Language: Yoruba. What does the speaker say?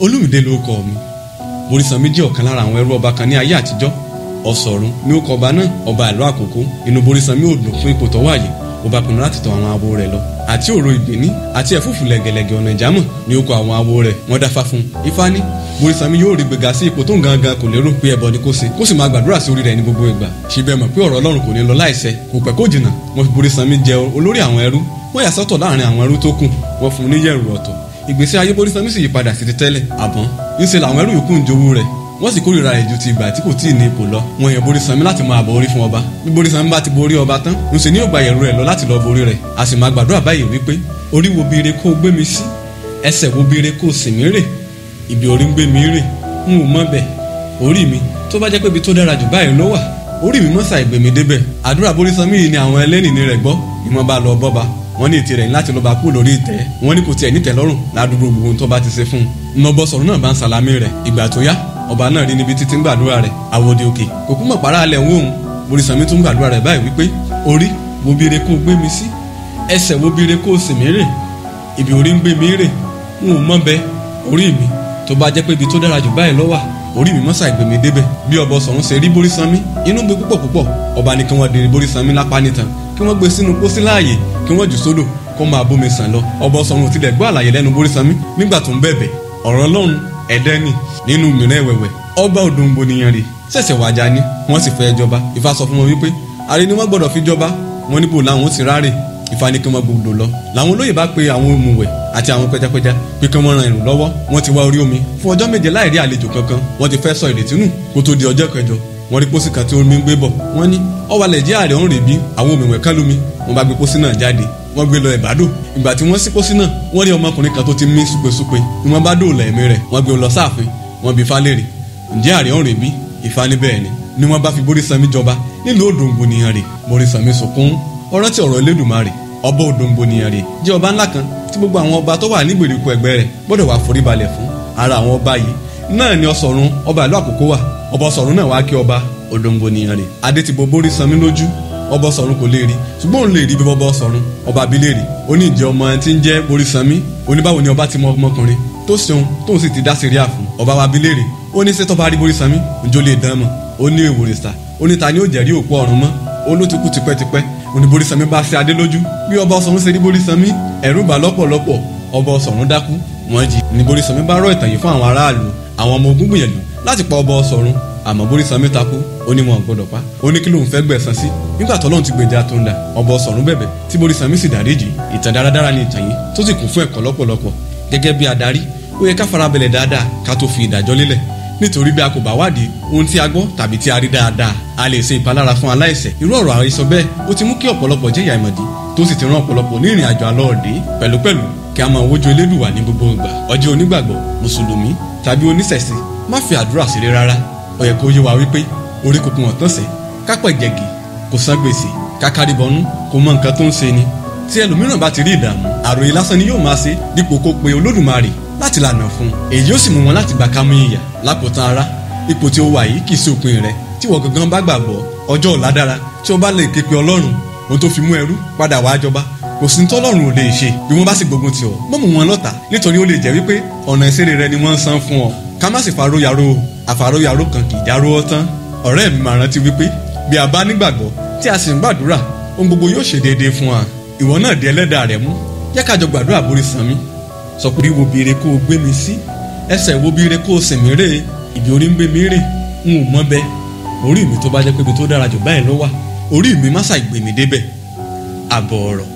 Olúmídé ló kọ mi. Borísanmí jẹ́ ọ̀kan lára àwọn ẹrú ọba kan ní ayé àtijọ́. Ọ̀sọ̀run ní ó kọ ọba náà, ọba ìlú Àkókó. Inú Borísanmí ò dùn fún ipò tó wà yìí. Ó bá pinnu láti tọ̀ àwọn awo rẹ̀ lọ. Àti òro ìgbíní àti ẹ̀fúùfù lẹ̀gẹ̀lẹ̀gẹ̀ ọ̀nà ìjámọ̀ ní ó kọ àwọn awo rẹ̀. Wọ́n dáfá fún un. Ifá ní Borísanmí yóò rí gbéga sí ipò tó ń gangan kò lérò pé ẹbọ ni kó ṣe, kó sì máa gbàdúrà sí orí rẹ̀ ní gbogbo ìgbà. Ṣé bẹ́ẹ̀ mọ̀ pé ọ̀rọ̀ Ọlọ́run kò ní lọ láìṣẹ? Kò pẹ́ kó jìnnà, wọ́n fi Borísanmí jẹ olórí àwọn ẹrú. Wọ́n yà sọ́tọ̀ láàrin àwọn ẹrú tó kù, wọ́n fún un ní yẹ̀rù ọ̀tọ̀. Ìgbésí ayé Borísanmí sì yí padà sí ti tẹ́lẹ̀. Àmọ́ ńṣe làwọn ẹrú yòókù ń jowú rẹ̀, wọ́n sì kórìíra rẹ̀ ju ti ìgbà tí kò tíì ní ipò lọ. Wọ́n yàn Borísanmí láti máa bọ orí fún ọba. Bí Borísanmí bá ti borí ọba tán, ńṣe ni yóò gba yẹ̀rù rẹ̀ lọ láti lọ borí rẹ̀. A sì máa gbàdúrà báyìí wípé orí wo biire kó gbé mi sí, ẹsẹ̀ wo biire kó sì mí rè, ibi orí ń gbé mi rè, n ò mọ̀ bẹ̀. Orí mi tó bá jẹ́ pé ibi tó dára jù báyìí ló wà, orí mi mọ́sà ìgbè mi débẹ̀. Àdúrà Borísanmí yìí ni àwọn ẹlẹ́nìí rẹ̀ gbọ́, ìmọ̀ bá lọ bọ́ba. Wọ́n ní ìtì rẹ̀ ní láti lọ bá kú lórí ìtẹ́. Wọ́n ní kò tiẹ̀ nítẹ́ lọ́rùn ládùúgbò gbogbo ohun tó bá ti ṣe fún un. Nọbọ sọ̀rọ̀ náà bá ń salami rẹ̀. Ìgbà tó yá, ọba náà rí níbi títí ń gbàdúrà rẹ̀. Àwòdì òkè kò kú mọ̀ pàrọ̀ alẹ̀ ń wò ó. Borísanmí tún gbàdúrà rẹ̀ báyìí wípé orí wo biire kó gbé mi sí, ẹsẹ̀ wo biire kó sì mí rè, ibi orí ń gbé mi rè, n ò mọ̀ bẹ́. Orí mi tó bá jẹ́ pé ibi tó dára jù báyìí ló wà, orí mi mọ́sà ìgbè mi débẹ̀. Bí ọba Ọ̀sọ̀run ṣe rí Borísanmí, inú gbé púpọ̀ púpọ̀. Ọba ní kí wọ́n dèrè Borísanmí lápá nítan, kí wọ́n gbé sínú pósí láàyè, kí wọ́n jù sódò kó máa bómi sàn lọ. Ọba Ọ̀sọ̀run ò tilẹ̀ gbọ́ àlàyé lẹ́nu Borísanmí nígbà tó ń bẹ̀bẹ̀. Ọ̀rọ̀ Ọlọ́run ẹ̀dẹ́ni nínú mìíràn ẹ̀wẹ̀wẹ̀. Ọba Òdòǹgbò nìyẹn rè ṣẹ̀ṣẹ̀ wàjà ni wọ́n sì fẹ́ jọba. Ifá sọ fún wọn wípé àrè ni wọ́n gbọ́dọ̀ fi jọba. Wọ́n níbo làwọn ti ráre. Ifá ní kí wọ́n gbọ́dọ̀ lọ. Làwọn olóyè bá pe àwọn òmùwẹ̀ àti àwọn pẹjapẹja pé kí wọ́n ran ìlú lọ́wọ́. Wọ́n ti wá orí omi fún ọjọ́ 7 láì rí àlejò kankan. Wọ́n ti fẹ́ sọ ìrètí nù kó tó di ọjọ́ kẹjọ. Wọ́n rí pósí kan tí omi ń gbé bọ̀. Wọ́n ní ọwalẹ̀ jẹ́ àrẹ òun rè bí. Àwọn òmùwẹ̀ kán lómi. Wọ́n bá gbé pósí náà jáde. Wọ́n gbé lọ Ìbàdàn. Ìgbà tí wọ́n sí pósí náà, wọ́n rí ọmọkùnrin kan tó ti mí súpesúpe. Ni wọ́n bá dóòlà ẹ̀mí rẹ̀. Wọ́n gbé lọ sáàfin. Wọ́n bi Ifá léèrè, ǹjẹ́ àrẹ òun rè bí? Ifá ní bẹ́ẹ̀ ni. Ni wọ́n bá fi Borísanmí jọba nílùú Òdòǹgbò nìyẹn rè. Borísanmí sunkún. Ó rántí ọ̀rọ̀ Elédùmarè. Ọba Òdòǹgbò nìyẹn rè jẹ́ ọba ńlá kan tí gbogbo àwọn ọba tó wà ní ìgbèríko ẹgbẹ́ rẹ̀ gbọ́dọ̀ wá forí balẹ̀ fún. Ara àwọn ọba yìí náà ni Ọ̀sọ̀run ọba ìlú Àkókó wà. Ọba Ọ̀sọ̀run náà wá kí ọba Òdòǹgbò nìyẹn rè. Adé ti bo Borísanmí lójú. Ọba Ọ̀sọ̀run kò lè rí, ṣùgbọ́n òun lè rí bí ọba Ọ̀sọ̀run. Ọba abilé rè ó ní ìjẹ́ ọmọ tí ń jẹ́ Borísanmí. Ó ní báwo ni ọba ti mọ ọmọkùnrin tó ṣeun tóun sì ti dá síríà fún. Ọba wa abilé rè ó ní sẹ́tọ́ bá rí Borísanmí ǹjọ́ lè dán mọ̀. Ó ní èwòrìṣà. Ó ní ta ni ó jẹ̀rí òkú ọ̀run mọ́? Ó ló ti kú tipẹ́tipẹ́. Ó ní Borísanmí bá ṣe adé lójú. Bí ọba Ọ̀sọ̀run ṣe rí Borísanmí, ẹ̀rù bà lọ́pọ̀lọpọ̀. Ọba Ọ̀sọ̀run dákú, wọ́n jí. Ní Borísanmí bá rọ ìtàn yìí fún àwọn aráàlú. Àwọn ọmọ ogun gbìyànjú láti pa ọba Ọ̀sọ̀run, àmọ́ Borísanmí takú. Ó ní wọn ò gbọdọ̀ pa. Ó ní kí lóun fẹ́ gbẹ̀san sí nígbà tọ́lọ́run ti gbèjà tó ń dà. Ọba Ọ̀sọ̀run bẹ̀bẹ̀ tí Borísanmí sì dáríjì. Ìtàn dáradára ni ìtàn yìí tó sì kún fún ẹ̀kọ́ lọ́pọ̀lọpọ̀. Gẹ́gẹ́ bí adarí, ó yẹ ká farabalẹ̀ dáadáa ká tó fi ìdájọ́ lélẹ̀. Nítorí bí a kò bá wádìí ohun tí a gbọ́ tàbí tí a rí dáadáa, a lè ṣe ìpalára fún aláìṣẹ̀. Irú ọ̀rọ̀ àhesọ bẹ́ẹ̀ ó ti mú kí ọ̀pọ̀lọpọ̀ jẹ́yà ìmọ̀dí, tó sì ti rán ọ̀pọ̀lọpọ̀ ní ìrìn àjò alọ́ọ̀dẹ́. Pẹ̀lúpẹ̀lú kí a máa wojú Elédùwà ní gbogbo ìgbà. Ọjọ́ onígbàgbọ́, mùsùlùmí tàbí oníṣẹ̀ṣe, má fi àdúrà ṣeré rárá. Ó yẹ kó yé wa wípé orí kòkun ọ̀tọ̀sẹ̀, kápẹ̀ jẹ̀gì kò san gbèsè, kákárí bọnú kò mọ nǹkan tó ń ṣe ni. Tí ẹlòmíràn bá ti rí ìdààmú, àròyé lásán ni yóò máa ṣe dípò kó pe Olódùmarè láti lànà fún un. Èyí ó sì mú wọn láti gbà kámú ìyà. Lákòótán ara, ipò tí ó wà yìí kì í ṣe òpin rẹ̀. Tí wọ́n gangan bá gbàgbọ́, ọjọ́ ọ̀la dára. Tí o bá lè ké pe Ọlọ́run, ohun tó fi mú ẹrú padà wá jọba. Kò sí tọ́lọ́run ò lè ṣe. Bí wọ́n bá sì gbógun tì ọ́, mọ́ mú wọn lọ́tà, nítorí ó lè jẹ́ wípé ọ̀nà ìṣeré rẹ ni wọ́n ń san fún ọ. Ká má sì faróyaró o. Àfaróyaró kan kì í járó ọ tán. Ọ̀rẹ́ mi máa rántí wípé bí a bá nígbàgbọ́ tí a sì ń gbàdúrà, ohun gbogbo yóò ṣe déédéé fún wa. Ìwọ náà di ẹlẹ́dàá rẹ mú. Jẹ́ ká jọ gbàdúrà Borísanmí. Sọ pé orí wo biire kó o gbé mi sí, ẹsẹ̀ wo biire kó o sì mí rè, ibi orí ń gbé mi rè, n ò mọ̀ bẹ́. Orí mi tó bá jẹ́ pé ibi tó dára jù báyìí ló wà, orí mi má ṣàìgbé mi débẹ̀. Àbọ̀ ọ̀rọ̀.